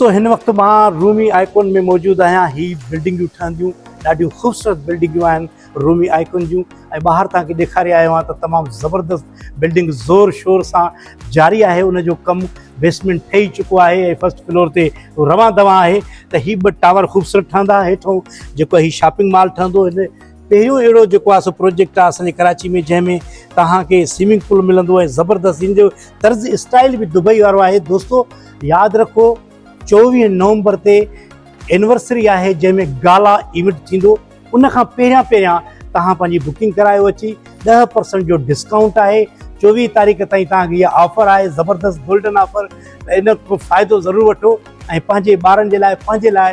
تو هن وقت مان رومي آئيڪون ۾ موجود آهيان. هي بلڊنگيون ٺهنديون، ڏاڍيون خوبصورت بلڊنگيون آهن رومي آئيڪون جون ۽ ٻاهر توهان کي ڏيکاري آيو آهيان ته تمام زبردست بلڊنگ زور شور سان جاري آهي. ان جو ڪم بيسمينٽ ٺهي چڪو آهي ۽ فرسٽ فلور تي روان دوان آهي ته هي ٻه ٽاور خوبصورت ٺهندا. هيٺون جيڪو هي شاپنگ مال ٺهندو، هن پهريون اهڙو جيڪو آهي سو پروجيڪٽ آهي اسان جي ڪراچي ۾ جنهن ۾ توهان کي سوئمنگ پول ملندو ۽ زبردست ان جو طرز اسٽائل به دبئي وارو آهي. دوستو ياد رکو، 24 نومبر تي اينورسري آهي جنهن ۾ گالا ايونٽ ٿيندو. ان کان پهريان پهريان توهان پنهنجي بڪنگ ڪرايو اچي، 10% جو ڊسڪائونٽ آهي. 24 تاريخ تائين توهان کي اها آفر آهي، زبردست گولڊن آفر، ته ان کان فائدو ضرور وٺو ۽ پنهنجي ٻارن جي لاء، پنهنجي لاء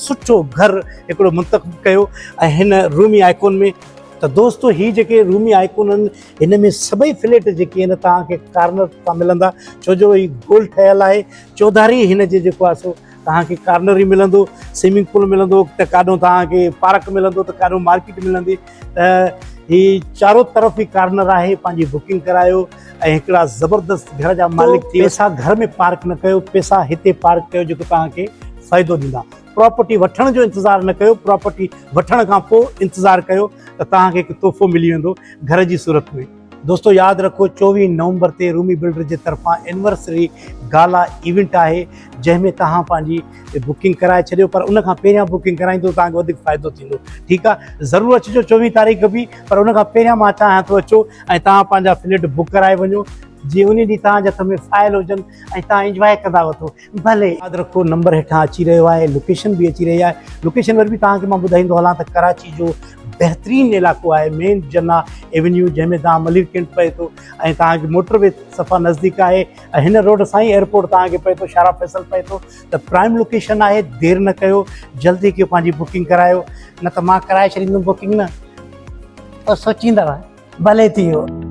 سٺو گهر هڪڙو منتخب ڪيو ۽ هن رومي آئيڪون ۾. ته دوستو هي جيڪي رومي آئيڪون آهن هن ۾ سڀئي فليٽ جيڪي آهن توهان کي ڪارنر تان ملندا، ڇو جو هي گول ٺهيل آهي. چوڌاري هن جي جيڪو آهي سو توهان کي ڪارنر ئي ملندو، سوئمنگ پول ملندو، ته ڪاڏو توهان کي پارڪ ملندو، ته ڪاڏو مارڪيٽ ملندي. ته هي چارو طرف ئي ڪارنر آهي. پنهنجي بڪنگ ڪرايو ۽ هڪڙا زبردست گهر جا مالڪ ٿي. پيسا گهر ۾ پارڪ نه ڪيو، پيسا هتي پارڪ ڪيو جيڪو توهان کي فائدو ڏيندا. پراپرٽي وٺڻ جو انتظار نه ڪيو، پراپرٽي وٺڻ کان پوء انتظار ڪيو ته توهان کي هڪ تحفو ملي ويندو گهر جي صورت ۾. دوستو ياد رکو، 24 نومبر تي رومي بلڊر جي طرفان اينورسري گالا ايونٽ آهي جنهن ۾ توهان پنهنجي بڪنگ ڪرائي ڇڏيو، پر ان کان پهريان بڪنگ ڪرائيندو توهان کي وڌيڪ فائدو ٿيندو. ٺيڪ آهي، ضرور اچجو 24 تاريخ به، پر ان کان پهريان مان چاهيان ٿو اچو ۽ توهان پنهنجا فليٽ بڪ ڪرائي وڃو، جيئن ان ڏينهن توهان جي هٿ ۾ فائل هجن ۽ توهان انجواء ڪندا وتو. ڀلي ياد رکو، نمبر هيٺان اچي رهيو آهي، لوڪيشن به اچي رهي آهي. لوڪيشن وري به توهان کي مان ٻڌائيندو هلان ته ڪراچي جو بهترين علائقو آهي مين جنا ايونيو، جنهن ۾ توهان ملير ڪينٽ پئي ٿو ۽ توهان کي موٽر وي صفا نزديڪ آهي ۽ هن روڊ سان ئي ايئرپورٽ توهان کي پئي ٿو، شارع فيصل پئي ٿو. ته پرائم لوڪيشن آهي، دير نه ڪيو، جلدي ڪيو پنهنجي بڪنگ ڪرايو، نه ته مان ڪرائي ڇڏيندم بڪنگ، نه پوء سوچيندؤ. ڀلي ٿي ويو.